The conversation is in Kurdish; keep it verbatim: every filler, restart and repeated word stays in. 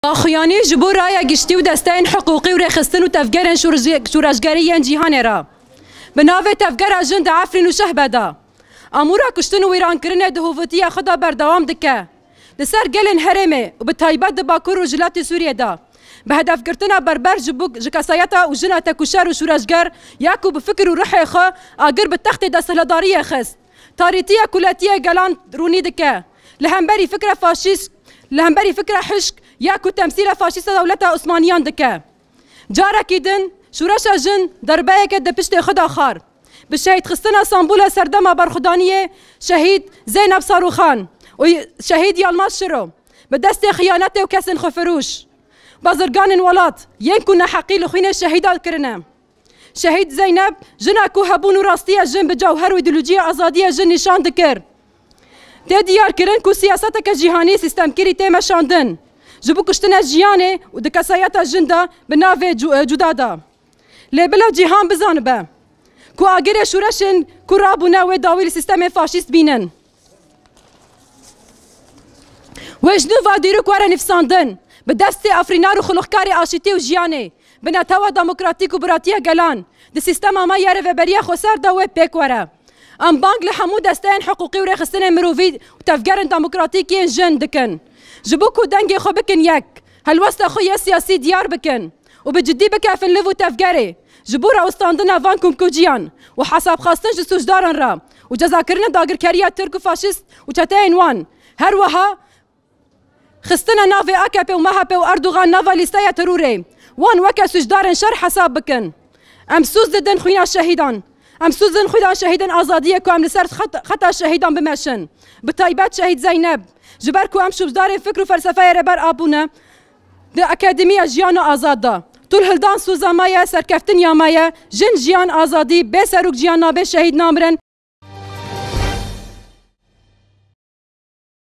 Daxuyanî ji bo raya giştî û desteyên hiqûqî û rêxistin û tevgerên şûrij-, şûreşgerî yên cîhanê re. Bi navê Tevgera Jin di Efrîn û Şehbe de amûra kuştin û wîrankirinê di hovîtiya xwe de berdewam dike. Li ser gelên herêmê û bi taybet di Bakur û Rojhilatê Sûriyê de bi hedefgirtina berber ji bo, ji kesayeta û jina tekûşer û şûreşger ya ku bi fikir û ruhê xwe agir bi textê desthilatdariyê xist. Tarîtiya kuletiyê gelan rûnî dike. Li hemberî fikra faşîst, li hemberî fikra hişk ya ku temsîla faşîsta dewleta Osmaniyan dike. Carekî din şûreşa jin derbeyeke di piştê xwe de xwar. Bi şehîdxistina Stambûla serdema berxwedaniyê şehîd Zeynep Sarûxan û şehîd Yalmaz Şiro bi destê xiyanetê û kesên xwefirûş, bazirganên welat yên ku neheqî li xwînê şehîdan kirine. Şehîd Zeynep, jina ku hebûn û rastiya jin bi cewher û îdeolojiya azadiya jin nîşan dikir. Tê diyar kirin ku siyaseteke cîhanî sîstemkirî tê meşandin. Ji bo kuştina jiyanê û di kesayeta jin de bi navê cu-, cuda da. Lê bila cîhan bizanibe ku agirê şûreşên ku rabûne wê dawî li sîstemê faşîst bînin. Wê ji nû va dîrok were nivîsandin, bi destê afirînar û xulixkarê aşîtî û jiyanê, bi netewa demokratîk û biratiya gelan, di sîstema me ya rêveberiya xweser de wê pêk were. Em bang li hemû desteyên hiqûqî û rêxistinên mirovî û tevgerên demokratîk yên jin dikin, ji bo ku dengê xwe bikin yek, helwesta xwe yê siyasî diyar bikin û bi cidî bikefin liv û tevgerê ji bo rawestandina van komkujiyan û hesabxwestin ji sûcdaran re û cezakirina dagirkeriya Tirk û faşîst û çeteyên wan. Her wiha xistina navê A K P û M H P û Erdogan nava lîsteya terorê wan weke sûcdarên şer hesab bikin. Em sûc didin xwîna şehîdan. Em sûc didin xwîna şehîdên azadiyê ku em li ser xet-, xeta şehîdan bimeşin. Bi taybet şehîd Zeynep. Ji ber ku em sûcdarên fikr û felsefeyê Rêber Apo ne, di Akademiya Jiyana Azad de. Tu li hildan sûza me ye, serkeftin ya me ye. Jin, jiyan, azadî, bê serok jiyan nabe, şehîd namirin,